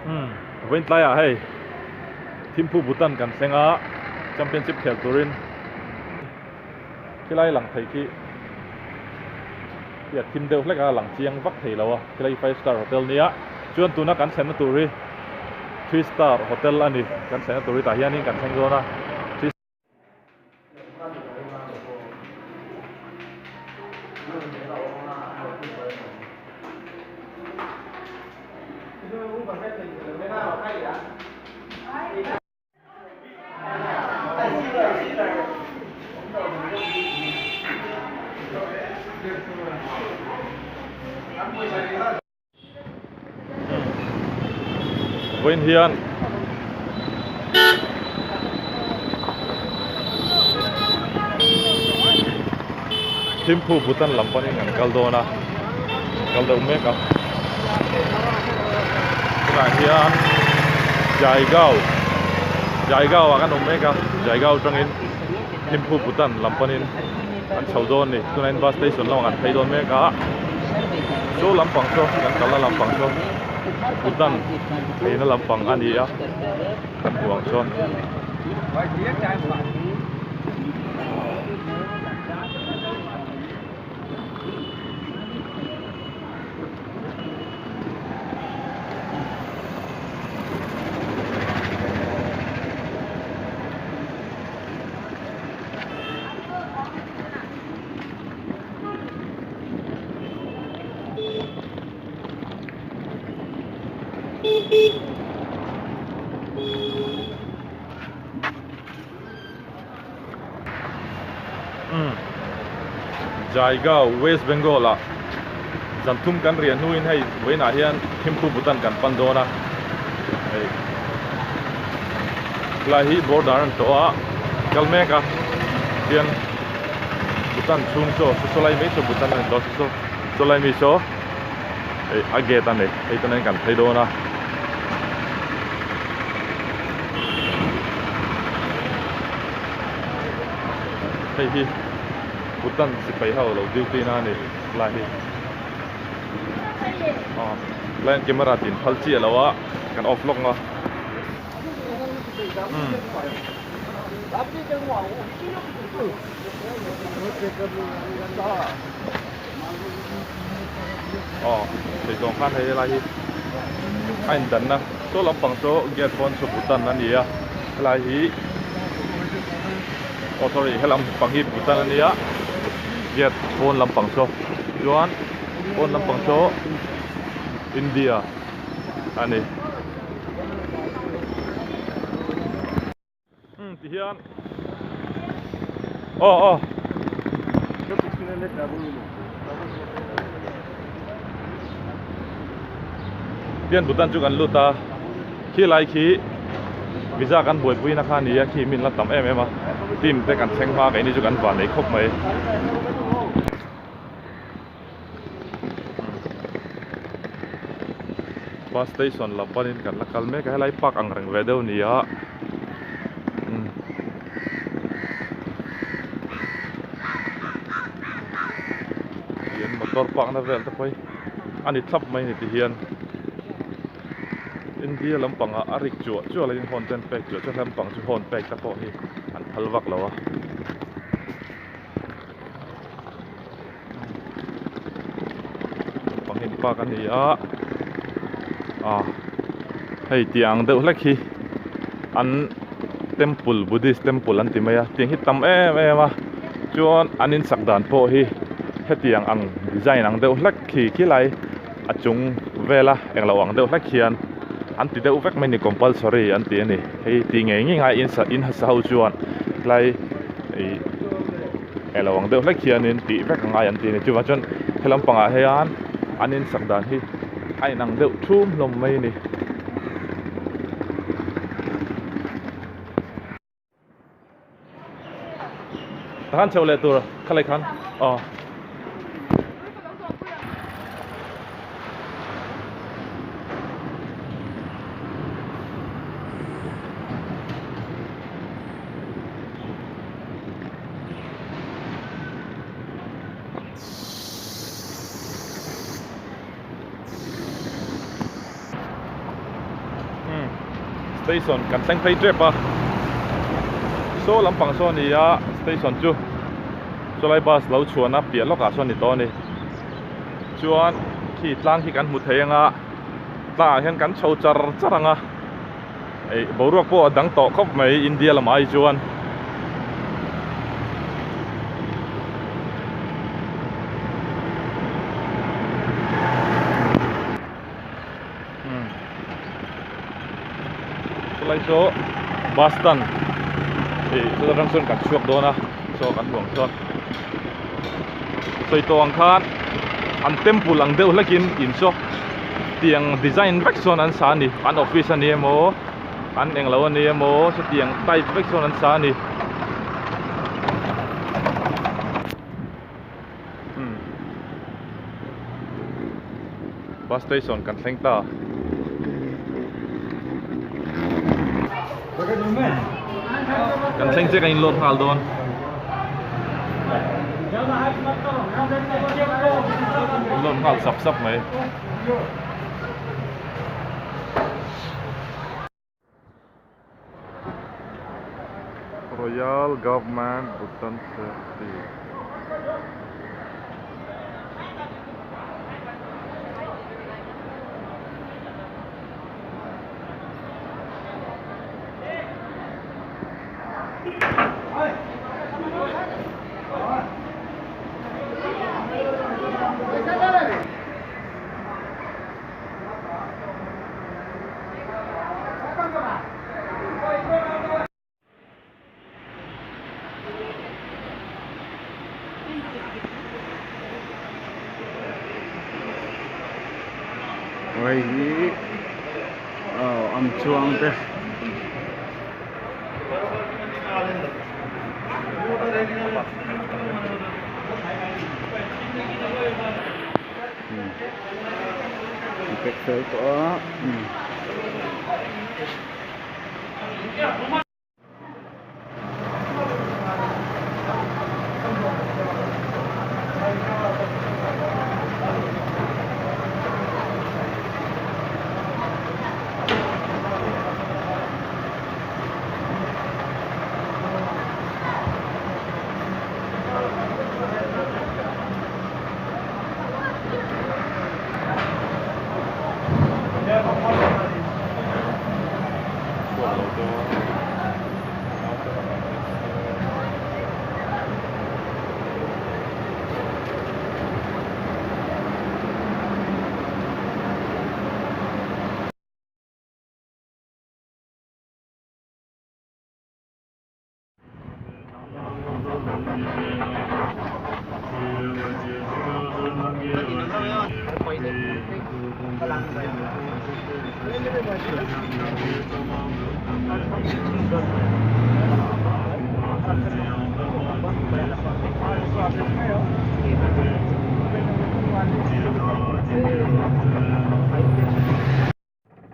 Umm vawiin tlaiah hei Thimphu Bhutan kan thleng a championship khel turin khilai lang thei khi khi a thim deuh hlek a lang chiang vak thei lo a khilai five star hotel nia chuan tuna kan thlenna tur hi three star hotel a ni kan thlenna tur hi tah hianin kan thleng dawn a. Vawiin hian Thimphu Bhutan lam panin an kal dawn a kal deuh mek a tunah hian Jaigaon Jaigaon ah kan awm mek a Jaigaon atangin Thimphu Bhutan lam panin an chho dawn a ni tunah hian bus station lamah kan phei dawn mek a saw lampang saw kan kalna lampang saw Bhutan pheina lampang a ni a kan hmuh ang chuan. Jaigaon West Bengal ah zan thum kan riah hnuin hei vawiinah hian Thimphu Bhutan kan pan dawn a hei helai hi border an tawh a kal mek a tian Bhutan chhung saw saw lai mai saw Bhutan a ni tawh saw saw lai mi saw hei a gate a ni hei chuan kan phei dawn a. Hei hi Bhutan sipai ho lo duty na a ni lai hi aw lai camera tin phal chiah lo a kan off lawk nga umm. Aw thei zawng khan hei helai hi a indanna saw lampang saw gate pawn chu Bhutan a ni a helai hi aw sorry he lampang hi Bhutan a nia gate pawn lampang saw chuan pawn lampang saw India a ni. Umm ti hian aw aw pian Bhutan chu kan lut a khi lai khi visa kan buaipui na kha a ni a khi min la tam em em a team te kan thleng hma keini chu kan van nei khawp mai. Bus station lam panin kan la kal mek a helai park ang reng ve deuh a ni a umm tihian motor park na vel te pawh hi a ni thlap mai a ni tihian India lampangah a rik chuah chuah laiin horn te an pek chuah chuah lampang chu horn pek te pawh hi an phal vak lo a. Pangin park a ni a ah hei tih ang deuh hlek hi an temple buddhist temple an ti mai a tiang hi tam em em a chuan an insak dan pawh hi hetiang ang design ang deuh hlek khi khilai a chung vela englo ang deuh hlek hian an ti deuh vek mai a ni compulsory an ti a ni hei tih ngei ngei ngai in in hasa ho chuan helai ih englo ang deuh hlek hianin tih vek a ngai an ti a ni chuvang chuan he lampangah hian an insak dan hi a inang deuh thum hlawm mai a ni. Takhan chho leh tur khalai khan aw. Station kan thleng phei tep a, saw lampang saw a ni a, station chu chulai bus lo chhuahna piah lawkah sawn a ni tawh a ni. Chuan khi tlang khi kan hmu thei ang a, tlangah hian kan chho char char ang a, eih boruak pawh a dang tawh khawp mai India lamah ai chuan. Chulai chu bus stand ih chuta tang chuan kan chhuak dawn a chaw kan hmuh ang chuan sawi tawh ang khan an temple ang deuh hlekin in saw tiang design vek sawn an sa a ni an office a ni emaw an englo a ni emaw chutiang type vek sawn an sa a ni. Bus station kan thleng ta. Kan thleng chiah kan in load nghal dawn. In load nghal sap sap mai. Royal Government Bhutan Safety. Hei hi aw an chuang te. Pack fel tawh a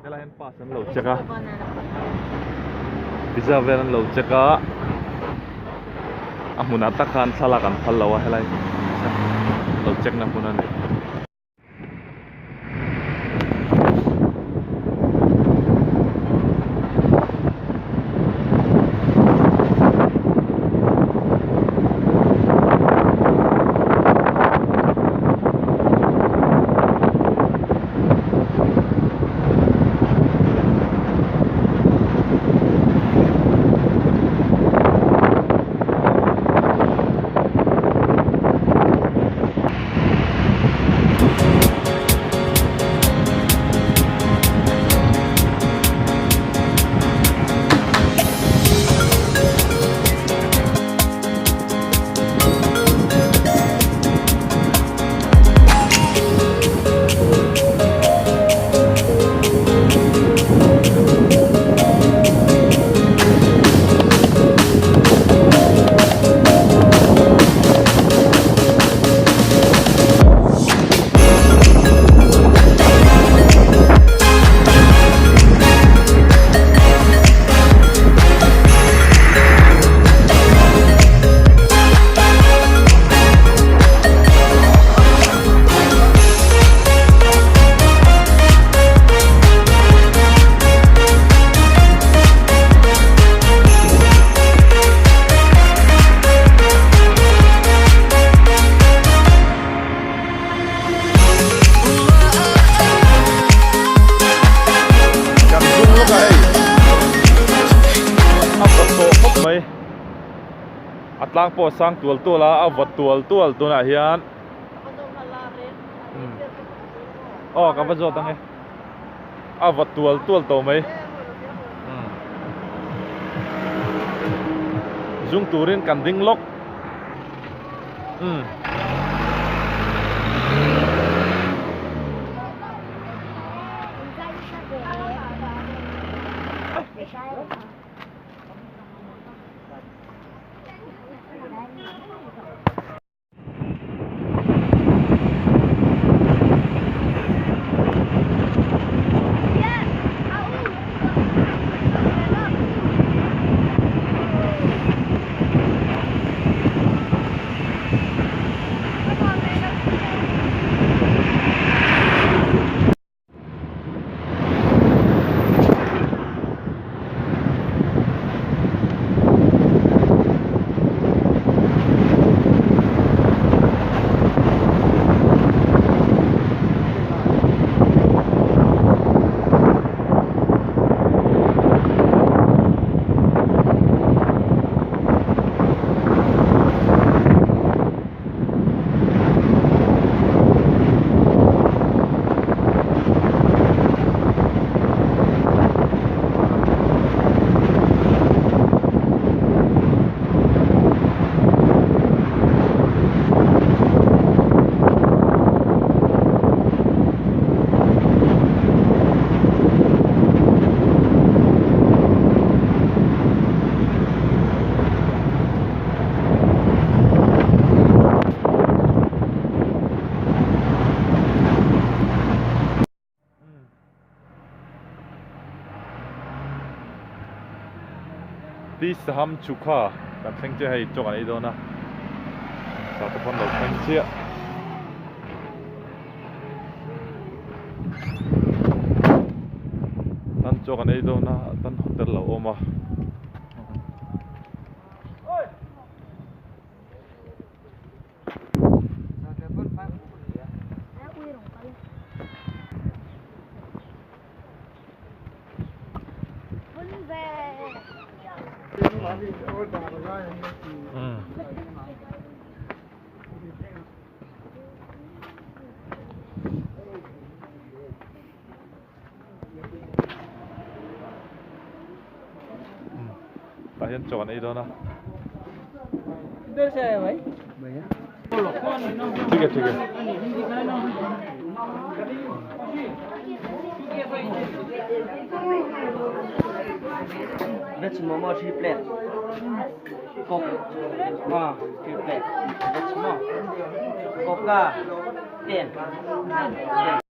Helai hian pass an lo check a visa vel an lo check a a hmunah tak khan thlalak an phal lo a helai lo check na hmun a ni. tlang pawh a sang tual tual a a vawt tual tual tunah hian aw ka va zawt ang e a vawt tual tual tawh mai zung turin kan ding lawk umm. Ti saham chukha kan thleng chiah hei chaw kan ei dawn a sa te pawn lo thleng chiah. Tan chaw kan ei dawn a tan hotel lo awm a. Tah hian chaw an ei dawn a. Thik e thik e. Veg momo 3 plate. Coke 3 plate. Veg momo. Coca 10.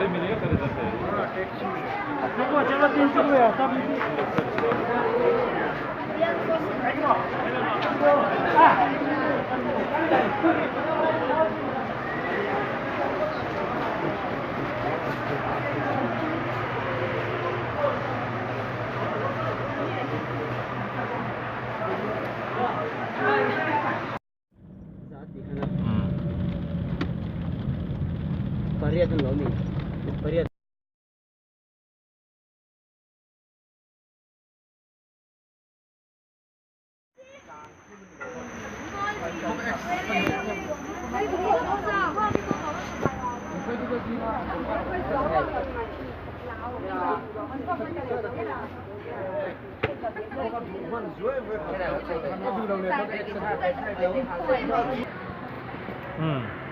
गाड़ी मिलेगा सर इधर से चलो 300 रुपये सब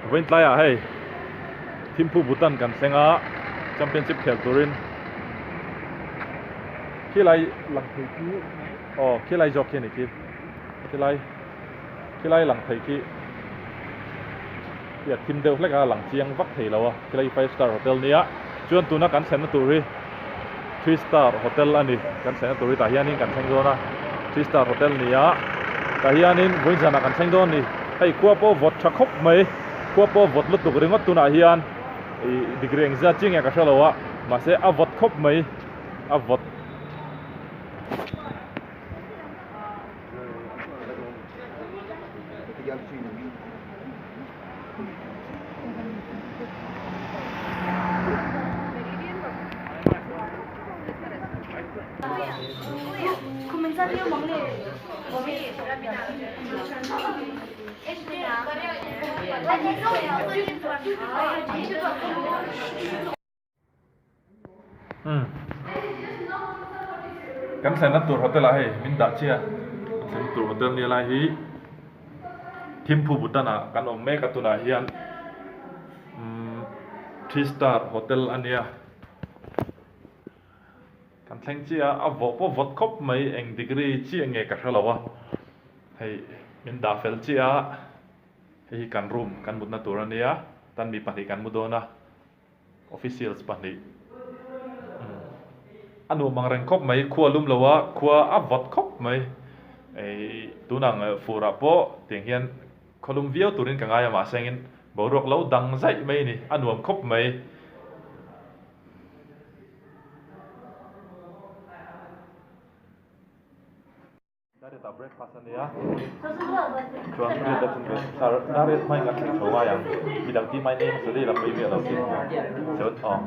Vawiin tlaiah hei Thimphu Bhutan kan thleng a championship khel turin khilai lang thei khi aw khilai zawk khi a ni khi khilai khilai lang thei khi khi a thim deuh hlek a lang chiang vak thei lo a khilai five star hotel nia chuan tuna kan thlenna tur hi three star hotel a ni kan thlenna tur hi tah hianin kan thleng dawn a three star hotel nia tah hianin vawiin zanah kan thleng dawn a ni hei khua pawh vawt tha khawp mai khua pawh vawt lutuk ringawt tunah hian ih degree engzat chiang nge ka hre lo a mahse a vawt khawp mai a vawt. Kan thlenna tur hotel ah hei min dah chiah kan thlenna tur hotel nia lai hi Thimphu Bhutan ah kan awm mek a tunah hian umm three star hotel a nia kan thleng chiah a a vawh pawh vawt khawp mai eng degree chiah nge ka hre lo a hei min dah fel chiah a hei hi kan room kan mutna tur a nia tan mi pahnih kan mu dawn a. Officials pahnih a nuam ang reng khawp mai, khua lum lo a, khua a vawt khawp mai. Ei tunang furah pawh tiang hian khaw lum viau turin ka ngai a mahse engin boruak lo dang zaih mai a ni, a nuam khawp mai. Dariat ah breakfast a nia chuan riat a chunve sar dariat hmai kan thleng chho ngai ang midang tih mai nei hmasa daih la pawi miah lo tih chuan aw.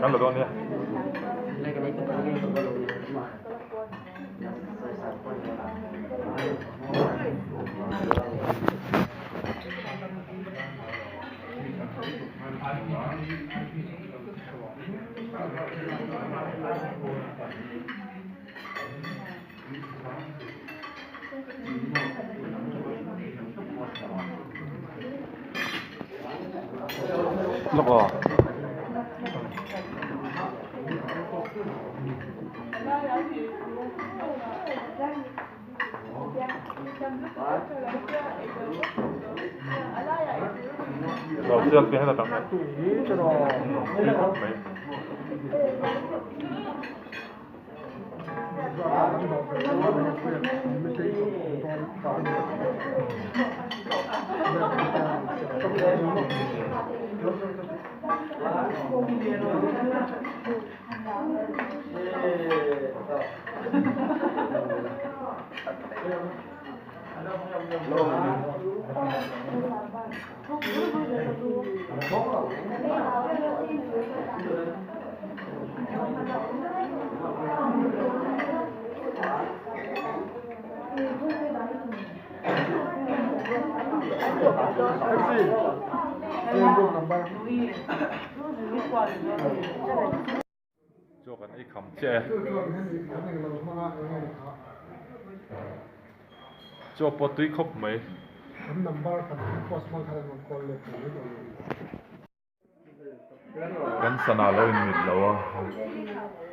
Kan la dawn nia. Lawk aw. Lo sial te heta tang hian. Mai. Chaw kan ei kham chiah e. Chaw pawh tui khawp mai. Kan sana lo in mit lo a.